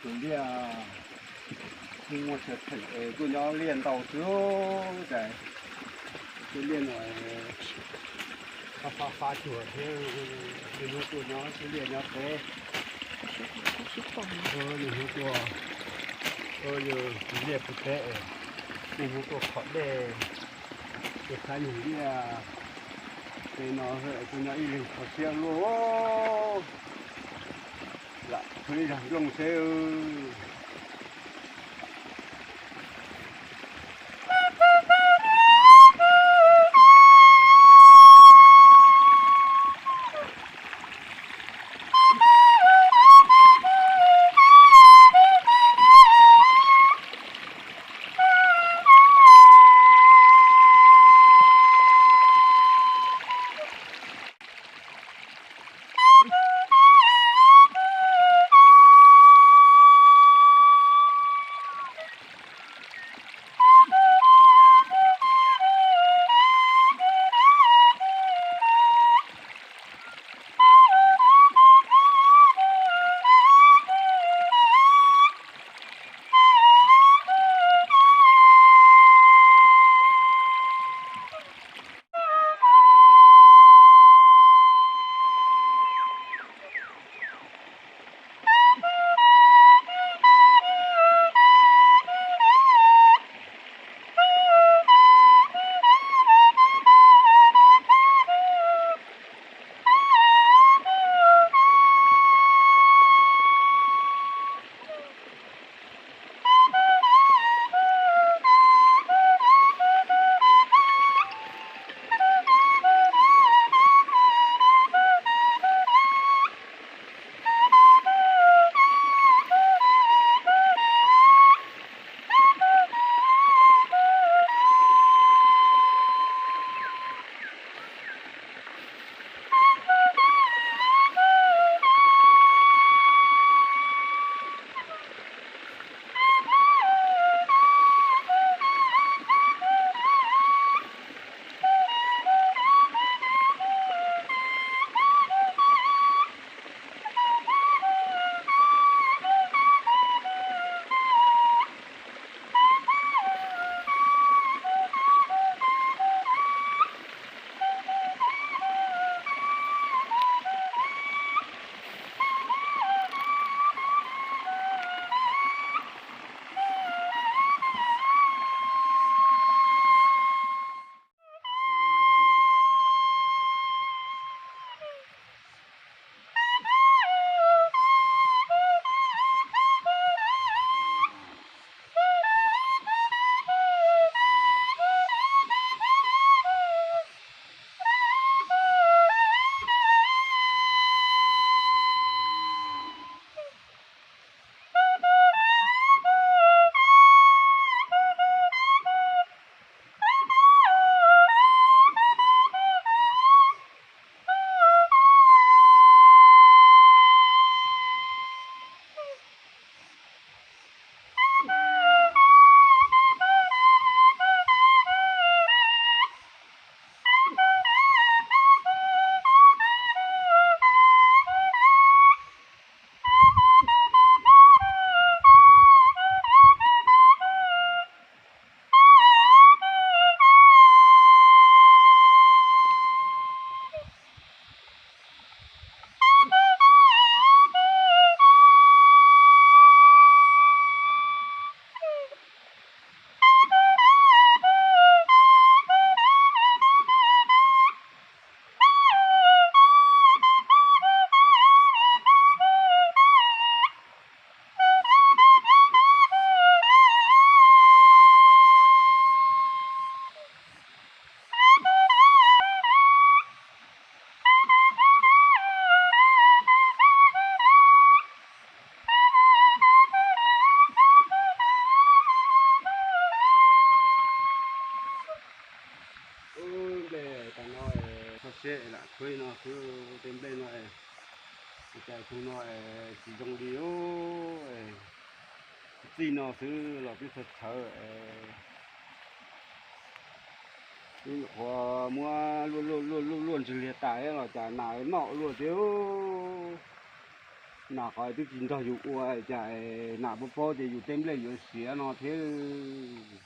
Tus liaj kuj muaj tshaj theem es kuj nyob liaj ntau xwb cas. Tej liaj no fab fab fab cuag thiab. Niaj hnub tuaj nyob xwb liaj nyob teb. Niaj hnub tuaj, yog tus liaj pw teb, niaj hnub tuaj khov dej, tuaj saib yus liaj. Tej no kuj nyob ib leeg kho siab luaj. Lam khwv ib zag nplooj seb. Ub, nplej tas no, kho siab lam khwv no xwb, tej nplej no, cas tus no tsis zoo li. Txij no xwb los twb txhawv txhawv, twb nyuam qhuav muab luaj luaj luaj luaj ntswg liag tas los cas nas noj luaj thiab. Nam qhov twb tsis nrog yus ua cas, nam paub paub tias yus tej nplej yuav siav no thiab.